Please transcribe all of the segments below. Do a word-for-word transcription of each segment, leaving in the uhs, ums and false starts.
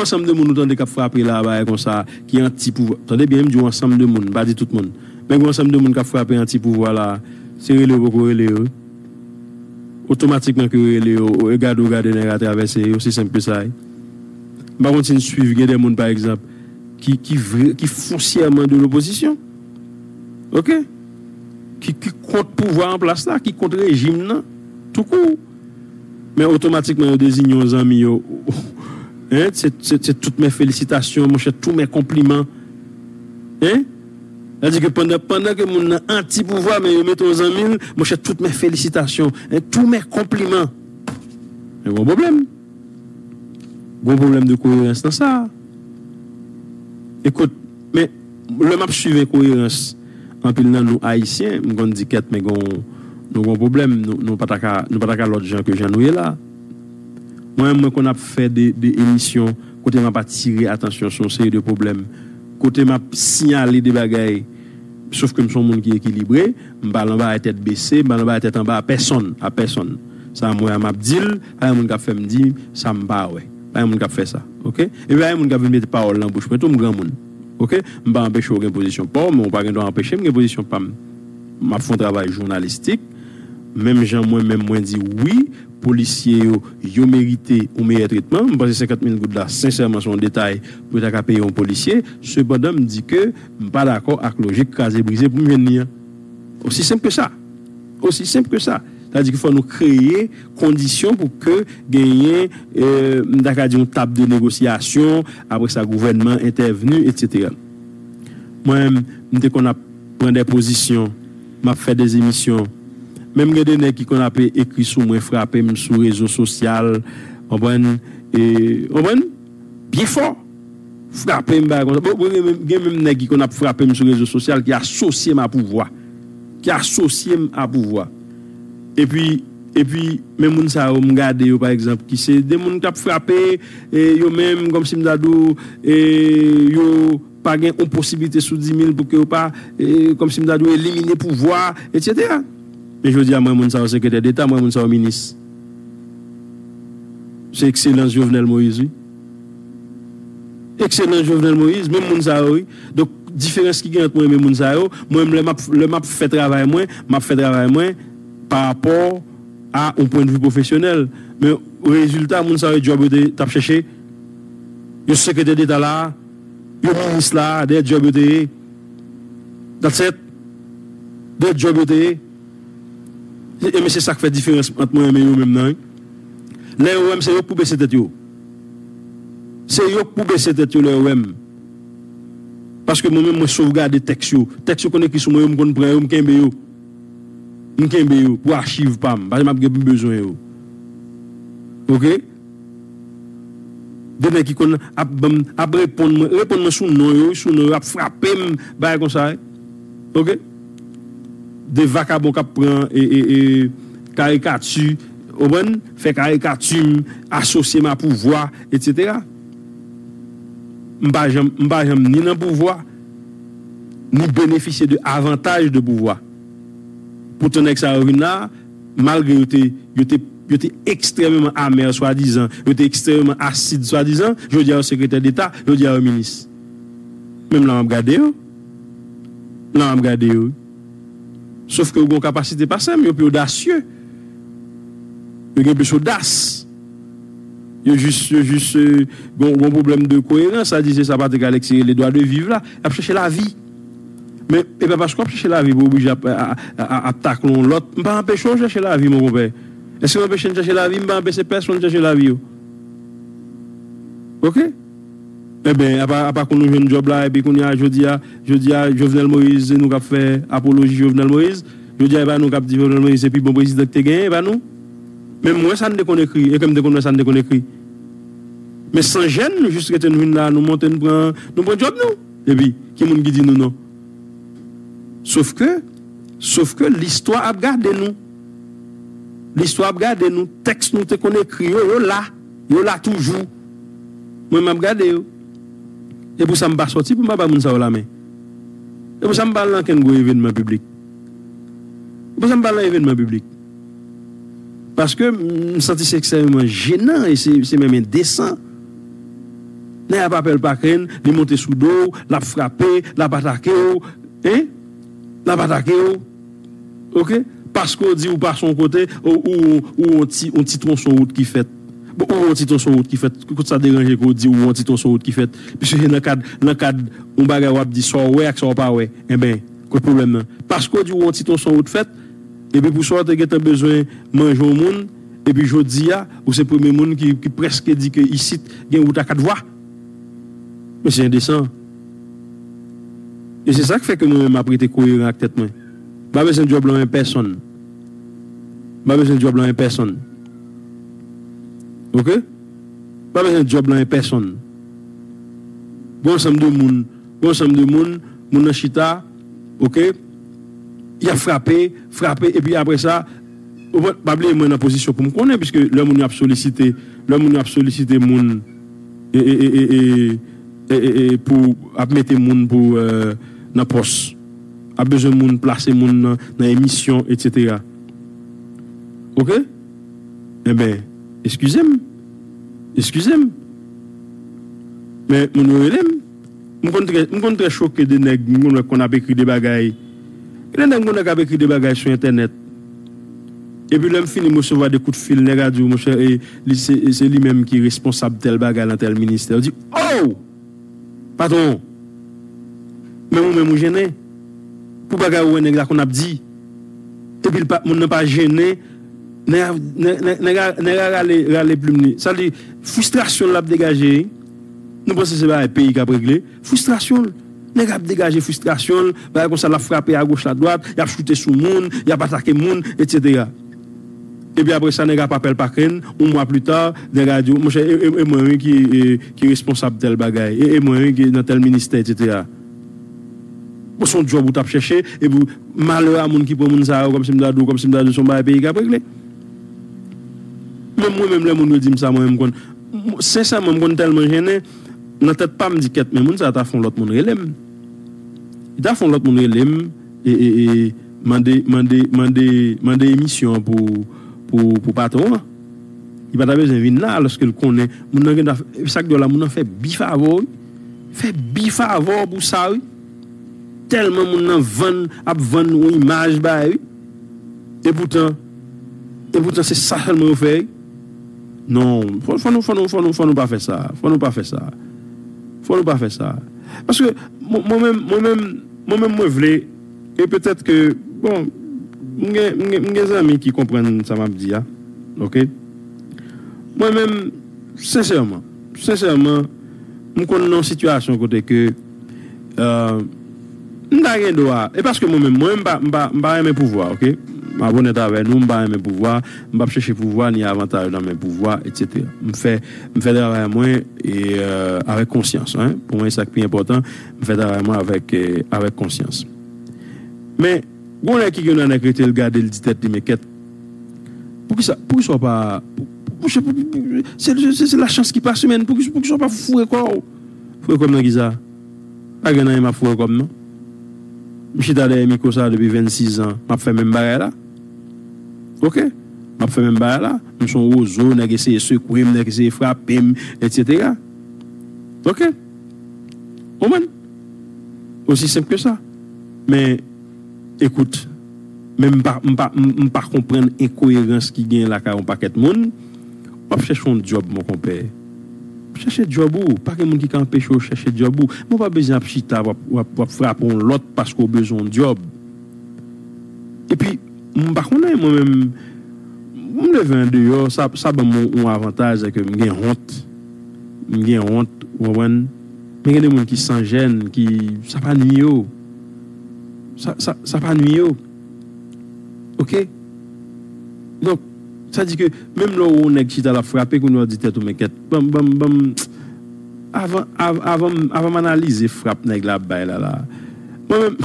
ansanm de moun ou tande k ap frape la, bagay konsa, ki anti pouvwa. Tande byen, m di yon ansanm de moun, m pa di tout moun. Men gen yon ansanm de moun k ap frape anti pouvwa la, se rele yo poko rele yo. Otomatikman ke yo rele yo, e gade ou gade nèg a travèse yo, osi senp ke sa ye. M pa konn si n swiv, gen de moun, pa egzanp, ki, ki, vre, ki fonsyèman de lopozisyon. Oke? Ki, ki kont pouvwa an plas la, ki kont rejim nan, toukou. Men otomatikman, yo deziyen yon zanmi yo. Hein? Se, se, se tout men felisitasyon, monchè, tout men konpliman. Hein? Sa di ke pandan, pandan ke moun nan anti pouvwa, men yo mete yon zanmi l, monchè, tout men felisitasyon. Hein? Tout men konpliman. Men gon pwoblèm. Gon pwoblèm de koerans nan sa. Ekout, men lè m ap swiv enkoerans anpil nan nou Ayisyen, m konn di kèt, men gon, nou gon pwoblèm, nou, nou pa ta ka, nou pa ta ka lòt jan ke jan nou ye la. Mwen, mwen konn ap fè de, de emisyon kote m ap atire atansyon sou yon seri de pwoblèm, kote m ap siyale de bagay, sof ke m se yon moun ki ekilibre, m pa nan bagay tèt bese, m pa nan bagay tèt anba a pèsonn, a pèsonn. Sa m wè a m ap di l, pa gen moun k ap fè m di sa m pa wè. Pa gen moun k ap fè sa, oke? Epi pa gen moun k ap vin mete pawòl nan bouch mwen tou, m granmoun. Oke? M pa anpeche w gen pozisyon pa w, men w pa gen dwa anpeche m gen pozisyon pa m. M ap fè yon travay jounalistik, menm jan mwen menm mwen di wi, polisye yo, yo merite yon meyè tretman. M panse senkant mil goud la, sensèman, se yon detay pou yo ta ka peye yon polisye. Sepandan, m di ke m pa dakò ak lojik kraze brize pou m jwenn li an. Osi senp ke sa. Osi senp ke sa. Sa di ke fò nou kreye kondisyon pou ke genyen, eh, m ta ka di yon tab de negosyasyon, apre sa gouvènman entèvni, etsetera. Mwen, m te konn ap pran de pozisyon, m ap fè de emisyon. Menm gen de nèg ki konn ap ekri sou mwen, frape m sou rezo sosyal, konprann? E, konprann? Byen fò. Frape m, bagay konsa. Bon, bon, gen menm, gen menm nèg ki konn ap frape m sou rezo sosyal, ki asosye m a pouvwa. Ki asosye m a pouvwa. Epi, epi, men moun sa yo, m gade yo, pa egzanp, ki se de moun k ap frape, e yo menm, kòmsi m ta di w, e yo pa gen yon posiblite sou di mil pou ke yo pa, e, kòmsi m ta di w, elimine pouvwa, etsetera. Men jodi a, mwen, moun sa yo sekretè deta, mwen, moun sa yo minis. Se ekselans Jovenel Moïse, wi. Ekselans Jovenel Moïse, menm moun sa yo, wi. Donk, diferans ki gen ant mwen e moun sa yo, mwen, lè m ap, lè m ap fè travay mwen, m ap fè travay mwen pa rapò a yon pwennvi pwofesyonèl. Men rezilta, moun sa yo, djòb yo te, t ap chèche. Yo sekretè deta la, yo minis la, dèyè djòb yo te ye. That's it. Dèyè djòb yo te ye. E men se sa k fè diferans ant mwen menm e yo menm nan, wi. Lè yo wè m, se yo k pou bese tèt yo. Se yo k pou bese tèt yo lè yo wè m. Paske mwen menm, mwen sovgade tèks yo. Tèks yo konn ekri sou mwen yo, m konn pran yo, m kenbe yo. M kenbe yo pou achiv pa m. Paske m ap gen pou m bezwen yo. Oke? De nèg ki konn ap ban m, ap reponn mwen, reponn mwen sou non yo, sou non yo, ap frape m, bagay konsa, wi. Oke? De vakabon k ap pran e, e, e, karikati, w konprann? Fè karikati m, asosye m a pouvwa, etsetera. M pa janm, m pa janm ni nan pouvwa, ni benefisye de avantaj de pouvwa. Poutan nèg sa yo vin la, malgre yo te, yo te, yo te ekstrèmeman amè, swadizan, yo te ekstrèmeman asid, swadizan, jodi a yo sekretè deta, jodi a yo minis. Menm la m ap gade yo. La m ap gade yo. Sof ke yo gen yon kapasite pase m, yo pi odasye. Yo gen plis odas. Yo jis, yo jis, eh, gon, gon pwoblèm de koerans, sa di se sa Patrick Alexis rele dwa de viv la. Y ap chèche lavi. Men e pa paske w ap chèche lavi pou w oblije ap, a, a, a, ap takle yon lòt. M pa anpeche w chèche lavi, mon konpè. Èske m anpeche n chèche lavi? M pa anpeche pèsonn chèche lavi yo. Oke? Enben, apa, apa kou nou jwenn djòb la, epi kounye a, jodi a, jodi a, Jovenel Moïse, se nou k ap fè apoloji Jovenel Moïse. Jodi a, e pa nou k ap di Jovenel Moïse se pi bon prezidan ki te genyen, e pa nou. Men m wè sa n te konn ekri, e ke m te konn wè sa n te konn ekri. Men san jèn, nou jis rete, nou vin la, nou monte, nou pran, nou pran djòb nou. Epi, ki moun ki di nou non? Sof ke, sof ke listwa ap gade nou. Listwa ap gade nou. Tèks nou te konn ekri yo, yo la. Yo la toujou. Mwen, m ap gade yo. E pou sa m pa sòti pou m pa bay moun sa yo lamen. E pou sa m pa al nan kenn gwo evènman piblik. E pou sa m pa al nan evènman piblik. Paske m santi se ekstrèmeman jenan e se, se menm endesan. Nèg ap apèl pa krenn, li monte sou do w, l ap frape, l ap atake w, hein? L ap atake w. Oke? Paske w di ou pase yon kote, ou, ou, ou yon ti, yon ti twonson wout ki fèt. Bon, ou yon ti twonson wout ki fèt. Kot sa deranje ke w di ou yon ti twonson wout ki fèt? Piske se nan kad, nan kad yon bagay w ap di sa w wè ak sa w pa wè. Enben, kot pwoblèm nan? Paske w di ou yon ti twonson wout fèt, epi pou sa w te gentan bezwen manje yon moun, epi jodi a, ou se premye moun ki, ki prèske di ke isit gen wout a kat vwa. Men se endesan. E se sa k fè ke mwen menm m ap rete koyeran ak tèt mwen. M pa bezwen djòb lan men pèsonn. M pa bezwen djòb lan men pèsonn. Oke? M pa bezwen djòb lan men pèsonn. Gon ansanm de moun, gon ansanm de moun, moun nan chita, oke? Y ap frape, frape, epi apre sa, ou pa, pa bliye mwen nan pozisyon pou m konnen, piske lè moun yo ap solisite, lè moun yo ap solisite moun, e, e, e, e, e, e, e, e, pou ap mete moun pou, euh, nan pòs. Ap bezwen moun, plase moun nan, nan emisyon, etsetera. Oke? Enben, eskize m. Eskize m. Men moun yo rele m. M konn trè, m konn trè choke de nèg, m konn wè konn ap ekri de bagay. Gen de nèg m konn wè k ap ekri de bagay sou entènèt. Epi lè m fini, m resevwa de kout fil, nèg a di w, monchè, e, li se, se li menm ki responsab tèl bagay nan tèl ministè. Ou di, oh! Patwon, menm ou menm ou jennen. Pou bagay ou wè nèg la konn ap di. Epi l pa, moun nan pa jennen. Nèg a, nèg, nèg, nèg a, nèg a rale, rale plim li. Sa di, fristrasyon l ap degaje, wi. Nou panse se bagay peyi k ap regle. Fristrasyon l. Nèg ap degaje fristrasyon l. Bagay konsa l ap frape agoch adwat. Y ap choute sou moun. Y ap atake moun, etsetera. Epi apre sa, nèg ap apèl pa krenn. Yon mwa pli ta, nèg a di, monchè, e, e, e mwen, wi, ki, e, ki responsab tèl bagay. E, e mwen, wi, ki nan tèl ministè, etsetera. Bon, se yon djòb ou t ap chèche, epi malè a moun ki pran moun sa yo, kòmsi m ta di w, kòmsi m ta di w, se yon bagay peyi k ap regle. Menm mwen menm, lè moun yo di m sa, mwen menm, m konn, m, sensèman, m konn tèlman jennen, nan tèt pa m, m di, kèt, men moun sa ta fè yon lòt moun rele m. Li ta fè yon lòt moun rele m, e, e, e, mande, mande, mande, mande emisyon an pou, pou, pou patwon an. Li pa ta bezwen vin la, alòske l konnen moun nan gen dwa, sa k djòl la, moun nan fè bif avè w, wi. Fè bif avè w pou sa, wi. Tèlman moun nan vann, ap vann yon imaj bay, wi. Epoutan, epoutan se sa sèlman yo fè, wi. Non, fò, fò nou, fò nou, fò nou, fò nou pa fè sa. Fò nou pa fè sa. Fò nou pa fè sa. Paske mwen, mwen menm, mwen menm, mwen menm, mwen vle, e petèt ke, bon, m gen, m gen, m gen zanmi ki konprann sa m ap di a. Oke? Mwen menm, sensèman, sensèman, m konn nan yon sitiyasyon kote ke, euh, m ta gen dwa, e paske mwen menm, mwen, m pa, m pa, m pa renmen pouvwa, oke? M ap onèt avè nou, m pa renmen pouvwa, m p ap chèche pouvwa, ni avantaj nan men pouvwa, etsetera. M fè, m fè travay mwen, e, euh, avèk konsyans, en. Pou mwen, se sa k pi enpòtan, m fè travay mwen avèk, euh, avèk konsyans. Men, gon nèg ki gen nan nèg rete l gade l di tèt li, men kèt, poukisa, poukisa w pa, pou, pou, pou, pou, se, se, se, se lachans ki pa simen, poukisa, poukisa w pa foure kò w? Foure kò m nan kisa? Pa gen anyen m ap foure kò m, non. M chita dèyè mikwo sa a depi vennsis an, m ap fè menm bagay la. Oke? M ap fè menm bagay la. M se yon wozo, nèg eseye sekwe m, nèg eseye frape m, etsetera. Oke? Konprann? Osi senp ke sa. Men, ekout, men m pa, m pa, m, m pa konprann enkoyerans ki gen lakay yon pakèt moun. W ap chèche yon djòb, mon konpè. Chèche djòb ou. Pa gen moun ki ka anpeche w chèche djòb ou. Men w pa bezwen ap chita, w ap, w ap, w ap frape yon lòt paske w bezwen yon djòb. Epi, m pa konnen, mwen menm, m leve andeyò, sa, sa ban m yon, yon avantaj, se ke m gen wont. M gen wont, ou konprann? Men gen de moun ki san jèn, ki, sa pa nwi yo. Sa, sa, sa pa nwi yo. Oke? Donk, sa di ke menm lè w wè yon nèg chita l ap frape, kounye a w di tèt ou, men kèt, ban m, ban m, ban m, avan, av-, avan, avan m analize frap nèg la ap bay la, la. Mwen menm,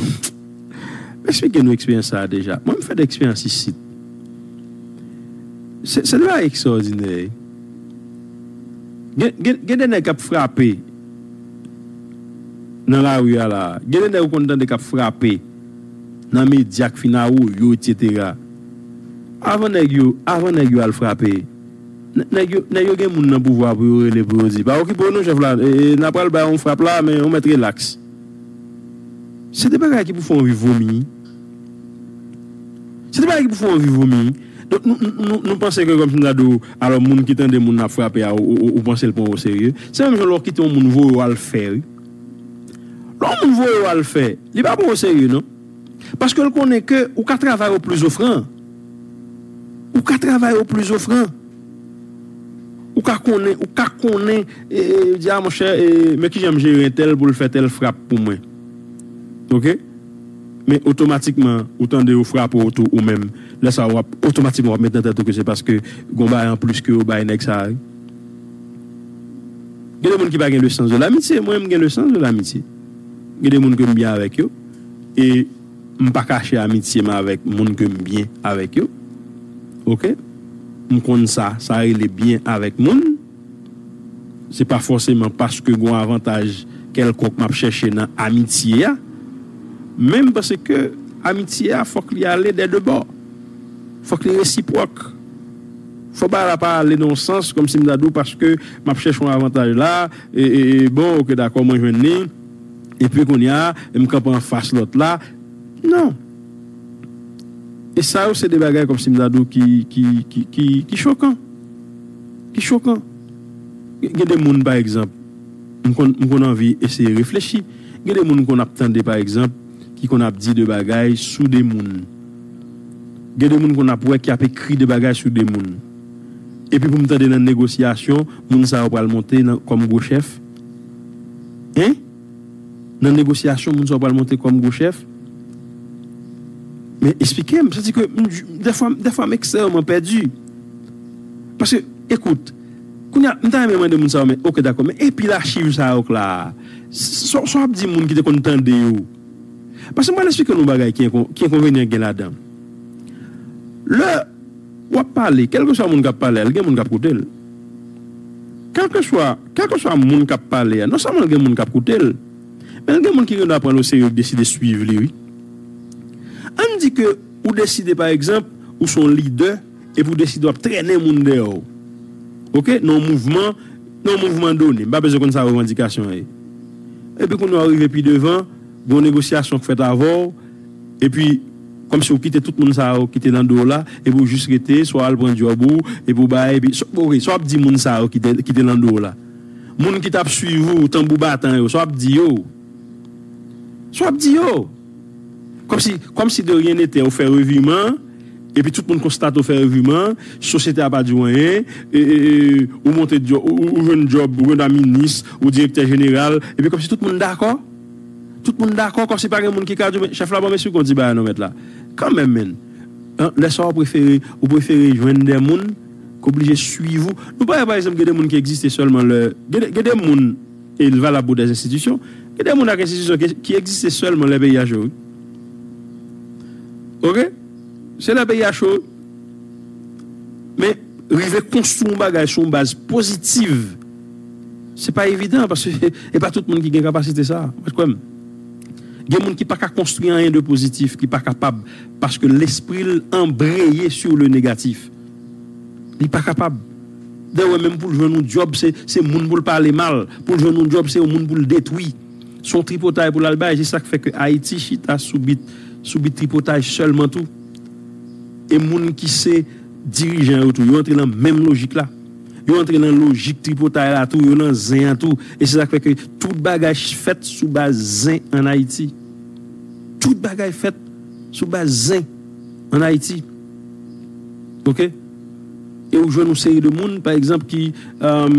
m eksplike nou eksperyans sa a deja. Mwen, m fè de eksperyans isit. Se, se de bagay ekstraòdinè. Gen, gen, gen de nèg k ap frape nan lari a la. Gen de nèg ou konn tande k ap frape nan medya k fin awoyo, etsetera. Avan nèg yo, avan nèg yo al frape, N- nèg yo, nèg yo gen moun nan pouvwa pou yo rele pou yo di, "Pa okipe w non, chèf la, e, e, n a pral bay yon frap la, men ou mèt relaks." Se de bagay ki pou fè w anvi vomi. Se de bagay ki pou fè w anvi vomi. Donk, nou, nou, nou, nou panse ke kòmsi m ta di w, alò, moun ki tande moun ap frape a, ou, ou, ou panse l pran w oserye. Se menm jan lè w kite yon moun voye w al fè, wi. Lè yon moun voye w al fè, li pa pran w oserye, non. Paske l konnen ke ou ka travay o pli zofran. Ou ka travay o pli zofran. Ou ka konnen, ou ka konnen, e, e, di, "A, monchè, e, men kijan m jere entèl pou l fè tèl frap pou mwen." Oke? Men otomatikman, ou tande yo frape w tou ou menm. Lè sa a, w ap otomatikman w ap met nan tèt ou ke se paske gon bagay anplis ke yo bay nèg sa a, wi. Gen de moun ki pa gen le sens de l'amitié. Mwen, m gen le sens de l'amitié. Gen de moun ke m byen avèk yo. E m pa kache amitye m avèk moun ke m byen avèk yo. Oke? M konn sa, sa rele byen avèk moun. Se pa fòseman paske gon avantaj kèlkonk m ap chèche nan amitye a. Men m panse ke amitye a, fòk li ale dè de bò. Fòk li resipwòk. Fò bagay la pa ale nan yon sans kòmsi m ta di w paske m ap chèche yon avantaj la, e, e, e, bon, oke, dakò, mwen jwenn li. Epi kounye a, m kanpe anfas lòt la. Non. E sa yo se de bagay kòmsi m ta di w ki, ki, ki, ki, ki chokan. Ki chokan. Gen, gen de moun, pa egzanp, m konn, m konn anvi eseye reflechi. Gen de moun m konn ap tande, pa egzanp, ki konn ap di de bagay sou de moun. Gen de moun konn ap wè ki ap ekri de bagay sou de moun. Epi pou m tande nan negosyasyon, moun sa yo pral monte nan, kòm gwo chèf. Hein? Nan negosyasyon, moun sa yo pral monte kòm gwo chèf. Men esplike m, sa di ke m, dèfwa, dèfwa m ekstrèmman pèdi. Paske, ekout, kounye a, m ta renmen mande moun sa yo, men, oke, dakò, men epi lachiv sa yo k la a? Sa w ap di moun ki te konn tande yo? Paske m pral esplike nou yon bagay ki enkon-, ki enkonvenyan gen ladan. Lè w ap pale, kèlkeswa moun k ap pale a, l gen moun k ap koute l. Kèlkeswa, kèlkeswa moun k ap pale a, non sèlman l gen moun k ap koute l, men l gen moun ki gen dwa pran l oserye, ki deside swiv li, wi. Ann di ke ou deside, pa egzanp, ou se yon lidè, epi w deside w ap trennen moun dèyè w. Oke? Nan yon mouvman, nan yon mouvman done. M pa bezwen konn sa revandikasyon an ye. Epi kounye a w rive pi devan, gen yon negosyasyon k fèt avè w, epi kòmsi w kite tout moun sa yo ki te nan do w la, epi w jis rete, swa w al pran djòb ou, epi w bay, epi, so, oke, sa w ap di moun sa yo ki te, ki te nan do w la? Moun ki t ap swiv ou, tanbou batan yo, sa w ap di yo? Sa w ap di yo? Kòmsi, kòmsi de rien n'était, ou fè reviman, epi tout moun konstate ou fè reviman, sosyete a pa di w anyen, e, e, e, ou monte djò-, ou, ou, ou jwenn djòb, ou jwenn minis, ou direktè jeneral, epi kòmsi tout moun dakò. Tout moun dakò, kòmsi pa gen moun ki ka di w, "Men, chèf la, ban m esplike w yon ti bagay non, mèt la." Kanmenm, men. An, lè sa w prefere, ou prefere jwenn de moun k oblije swiv ou. Nou pa wè, pa egzanp, gen de moun ki egziste sèlman lè, gen de, gen de moun, e l valab pou de enstitisyon, gen de moun ak enstitisyon ki, ki egziste sèlman lè peyi a cho, wi. Oke? Se lè peyi a cho, wi. Men, rive konstwi yon bagay sou yon baz pozitiv, se pa evidan, paske e pa tout moun ki gen kapasite sa a. Mwen kwè m. Gen moun ki pa ka konstwi anyen de pozitif, ki pa kapab, paske lespri l anbreye sur le négatif. Li pa kapab. Dayè, menm pou l jwenn yon djòb, se, se moun pou l pale mal. Pou l jwenn yon djòb, se yon moun pou l detwi. Se yon tripotay pou l al bay. Se sa k fè ke Ayiti chita sou bit, sou bit tripotay sèlman tou. E moun ki se dirijan yo tou, yo antre nan menm lojik la. Yo antre nan lojik tripotay la tou, yo nan zen an tou. E se sa k fè ke tout bagay fèt sou baz zen ann Ayiti. Tout bagay fèt sou baz zen ann Ayiti. Oke? E ou jwenn yon seri de moun, pa egzanp, ki, um,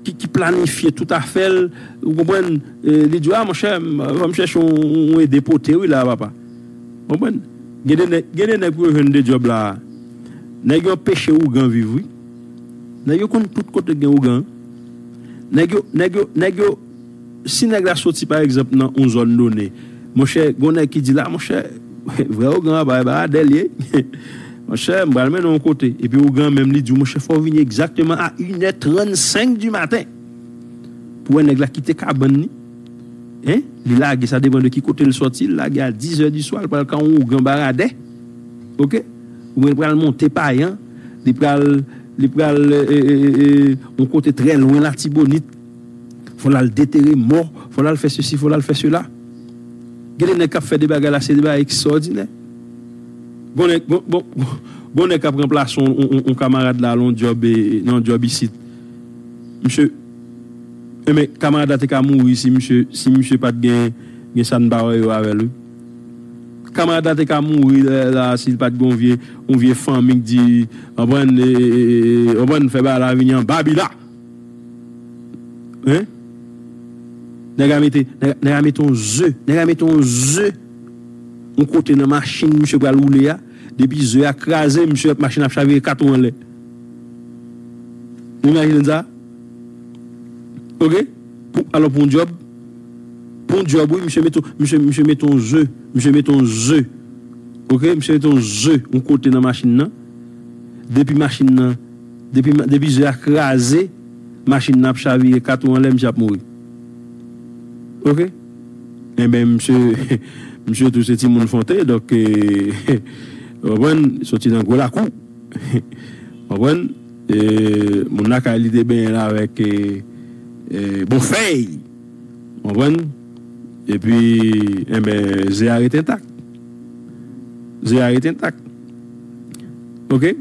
ki, ki planifye tout afè l, ou konprann, e, li di, "A, monchè, m, m chèche yon, yon ede pote, wi, la, papa." Ou konprann? Gen de nèg, gen de nèg pou yo jwenn de djòb la. Nèg yo anpeche ougan viv, wi. Nèg yo konn tout kote gen ougan. Nèg yo, nèg yo, nèg yo, si nèg la soti, pa egzanp, nan yon zòn done, monchè, gon nèg ki di la, monchè, vrè ougan an, pa, pa Adèl ye. Monchè, m pral mennen w yon kote. Epi ougan menm li di w, monchè, fò w vini egzakteman a inè trannsenk di maten. Pou wè nèg la kite kabann li. Hein? Li lage, sa depann de ki kote l sòti, li lage a dizè di swa, li pral ka yon ougan Baradè. Oke? Oubyen li pral monte Payan, li pral, li pral e, e, e, e, yon kote trè lwen Latibonit. Fò l al detere mò, fò l al fè sesi, fò l al fè sela. Gen de nèg k ap fè de bagay la, se de bagay ekstwòdinè. Gon nèg, gon, gon, gon nèg k ap ranplase yon, yon, yon, yon kamarad la nan yon djòb, e, nan yon djòb isit. Misye, enben, kamarad la te ka mouri si misye, si misye pa t gen, gen sa n pa wè yo avè l, wi. Kamarad la te ka mouri la, la, si l pa t gen yon vye, yon vye fanmi k di, konprann, e, e, e, e, konprann, fè bagay la vini an Babila. Hein? Nèg la mete, nèg, nèg la mete yon ze, nèg la mete yon ze yon kote nan machin misye pral woule a. Depi ze a kraze, misye, machin ap chavire kat wou anlè. Nou imajine sa? Ok? Pou, alò, pou yon djòb, pou yon djòb, wi, misye mete, misye, misye mete yon ze, misye mete yon ze. Ok? Misye mete yon ze yon kote nan machin nan. Depi machin nan, depi, depi ze a kraze, machin nan ap chavire kat wou anlè, misye ap mouri. Ok? Enben, misye, misye tou se timoun Fonte, donk, e, w konprann, soti nan gwo lakou. W konprann? E, moun lakay li te benyen la avèk, e, e, bon fèy. W konprann? Epi, enben, ze a ret entak. Ze a ret entak. Ok?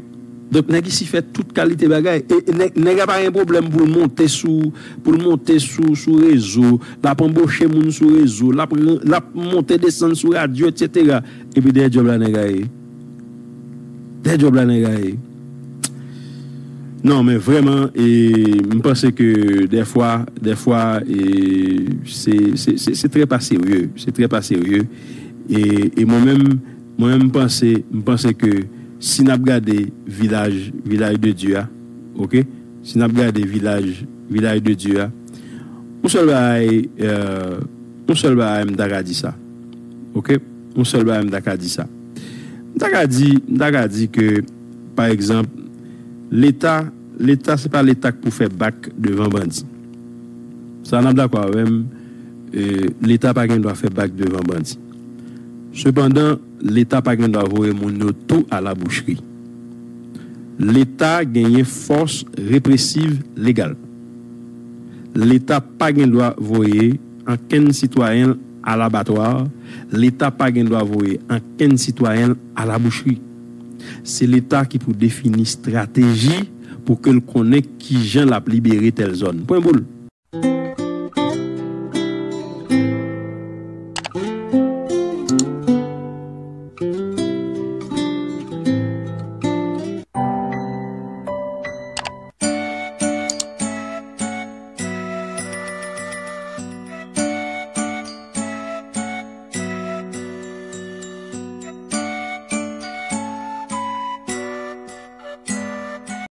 Donk, nèg isi fè tout kalite bagay. E, e nèg, nèg la pa gen pwoblèm pou l monte sou, pou l monte sou, sou rezo. L ap anboche moun sou rezo. L ap, l ap monte desann sou radyo, etsetera. Epi dèyè djòb la nèg la ye. Dèyè djòb la nèg la ye. Non, men vrèman, e, m panse ke dèfwa, dèfwa, e, se, se, se, se trè pa serye. Se trè pa serye. E, e mwen menm, mwen menm, m panse, m panse ke si n ap gade vilaj, vilaj de Dye a, ok? Si n ap gade vilaj, vilaj de Dye a, yon sèl bagay, e, yon sèl bagay m ta ka di sa. Ok? Yon sèl bagay m ta ka di sa. M ta ka di, m ta ka di ke, pa egzanp, Leta, Leta se pa Leta k pou fè bak devan bandi. Sa n ap dakò avè m, e, Leta pa gen dwa fè bak devan bandi. Sepandan, Leta pa gen dwa voye moun yo tou alabouchri. Leta genyen fòs represiv legal. Leta pa gen dwa voye ankenn sitwayen l alabatwa. Leta pa gen dwa voye ankenn sitwayen l alabouchri. Se Leta ki pou defini estrateji pou ke l konnen kijan l ap libere tèl zòn. Pwen boul.